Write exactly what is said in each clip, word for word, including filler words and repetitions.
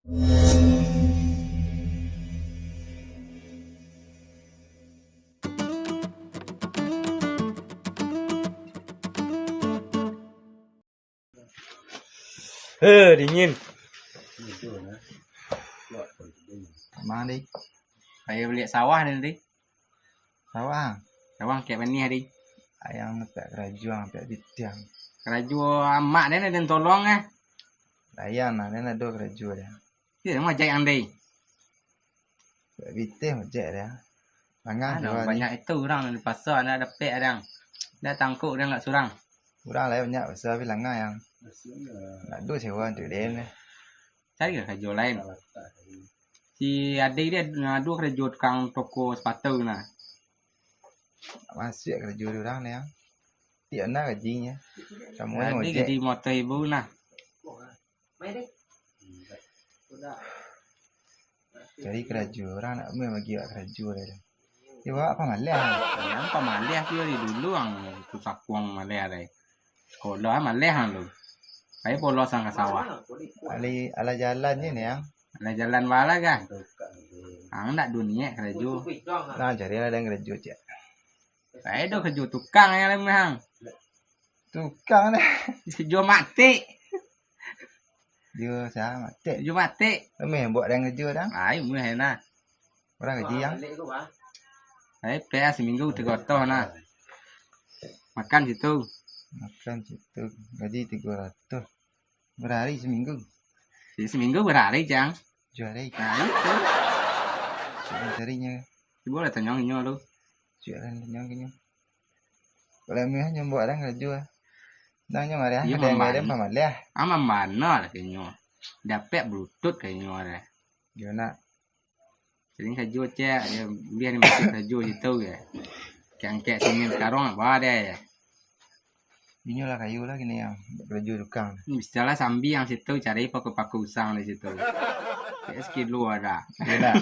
Eh, dingin. Mang, Di. Ayo baliak sawah ni, Di. Sawah. Sawah kek manih, Di. Ayang nak karajo, nak bitiang. Karajo amak den, den tolong, eh. Layan lah, den ado karajo den. Iyo, mojek ang, Di. Bak pitih mojek dia. Langah. Aduh, banyak itu urang di pasar, ndak dapek urang. Ndak tangkok urang ndak surang. Urang lai banyak pasar, tapi langah yang. Ndak ado sewa untuak den. Cari karajo lain. Si Adi dia ngadu karajo tukang toko sepatu nah. Masuak karajo di urang ni, yang. Tiok nah gajinyo. Samo Adi mojek. Gaji motor ibu nah. Cari karajo, urang nak main bagi awak karajo lai tu. Yo, awak pamaleh. Nan pamaleh tu dari dulu ang tu sakuang maleh lai. Sekolah maleh ang tu. Ayo polos ang ka sawah. Alai, alah jalan je ni, ang. Alah jalan bala kah? Ang nak dunia karajo. Nah, carilah dan karajo, cek. Ayo do karajo tukang yang lemah ang. Tukang dah. Karajo matik. Yo, sa matik. Karajo matik. Lemah buat dan karajo dah. Ai, meh nah. Urang gaji yang. Ai, pea seminggu tigo ratus nah. Makan situ. Makan situ. Gaji tigo ratus. Berari seminggu? Jadi seminggu berari, Jang. Tujuah hari. Nah, itu. Siapa carinya? Cubo lah tanyang inyo tu. Siapa tanyang inyo? Kalau meh nyo buat dah karajo. Nang nyo marah, iyo, ada yang marah, pamaleh. Aman bana lah kainyo. Dapek bluetooth kainyo dah. Yo nak. Sering karajo, cek. Yo, buliah ni masuk karajo situ je. Kek angkek semen sekarang apa deh. Inyo lah kayo lah kini yang karajo tukang. Bisa lah sambi yang situ cari paku-paku usang di situ. Cek sekilo ada. Iyo nak.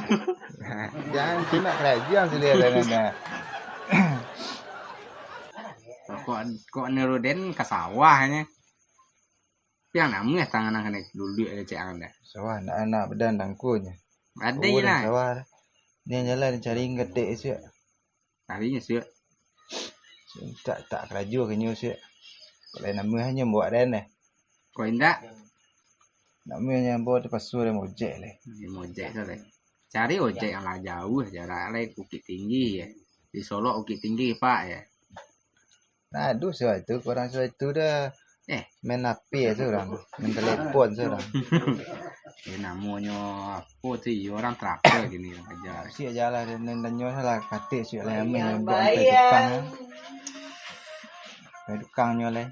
Jangan tu nak karajo yang sudah ada. Kok, kok Nurudin ka sawah nyo. Piang namuah tangan nang kanai duluak kecek ang dah. Sawah nak anak badan dangkonyo. Ado lah. Sawah. Ni jalan cari gatek isuak. Cari isuak. Tak, tak karajo kanyo isuak. Kalau namuah nyo buat den deh. Kok indak? Namuah nyo buat tu pasu den mojek leh. Mojek tu leh. Cari ojek yang lah jauh jarak lai, Bukit Tinggi ya. Di Solok Bukit Tinggi, Pak ya. Nah, aduh, sudah itu, kurang sudah itu dah. Eh. Main H P ya seorang, main telepon seorang. Eh, namonyo apo tu, iyo urang travel gini urang aja. Si aja lah, dan, dan nyo salah katik si lah, main buat sampai tukang ya. Sampai tukang nyo lah.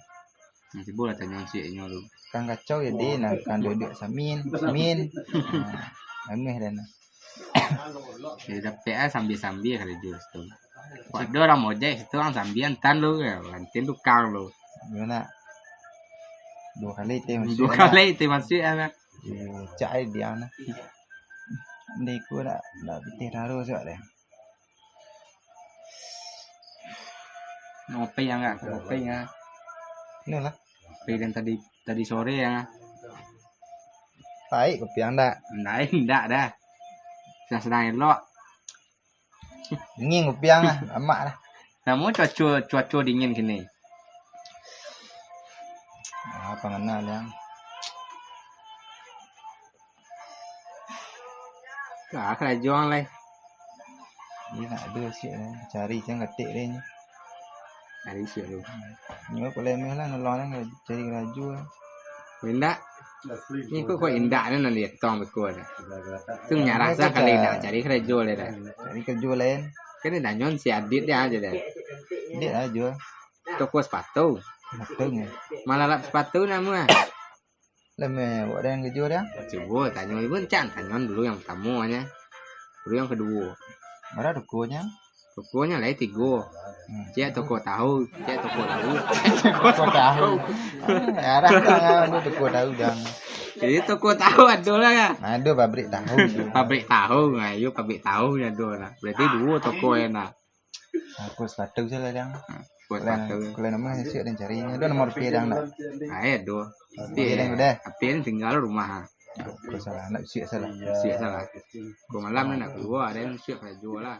Nah, cubo lah tanyo si nyo tu. Tukang kacau jadi, nah, tukang duduk samin, samin. Nah, ameh dah nah. Jadi dapek ah sambil-sambil karajo situ. Kok ado urang mojek situ, urang sambil antan lu, ya, antin tukang lu. Gimana? Dua kali teh masuk. Dua kali teh masuk ya, kan? Cak ai diam nah. Di ku nak, nak pitih taruh siap deh. Ngopi yang enggak, ngopi ya. Inilah. Kopi dan tadi, tadi sore ya. Pahik kopi yang dak? Ndak, ndak dah. Sedang-sedang elok. Dingin kopi yang lah, lamak lah. Namun cuaca, cuaca dingin kini. Ah, apa ngena yang. Ka karajo ang lai. Iyo nak ado siap lai, cari siang katik lai nyo. Cari siap lu. Nyo pun lemeh lah, nolong lai cari karajo. Indak. Ni kok, kok indak ni nan dietong beko dah. Tu nyarah sa kali indak cari karajo lai dah. Cari karajo lain. Kan dah nyon si Adit dia aja dah. Adit aja. Toko sepatu. Sepatu ni. Malalap sepatu namu ah. Lemeh, awak dah karajo dah. Cubo tanyo dulu, Chan. Tanyo dulu yang pertamo nyo. Dulu yang kaduo. Bara tokonyo? Tokonyo lai tigo. Hmm. Cek toko tahu, cek toko tahu. Toko tahu. Ah, arah tangan tu toko tahu, Jang. Jadi toko tahu ado lah kan? Ado pabrik tahu. Pabrik tahu, nah, iyo pabrik tahu nyo ado lah. Berarti duo toko yang nak. Aku sepatu salah, Jang. Aku sepatu. Kalau nama nasi ada cari. Ada nomor P, Jang, tak? Ai, ado. Tapi, tapi tinggal rumah. Kau salah, nak siap salah. Siap salah. Kau malam ni nak keluar, ada yang siap sajo lah.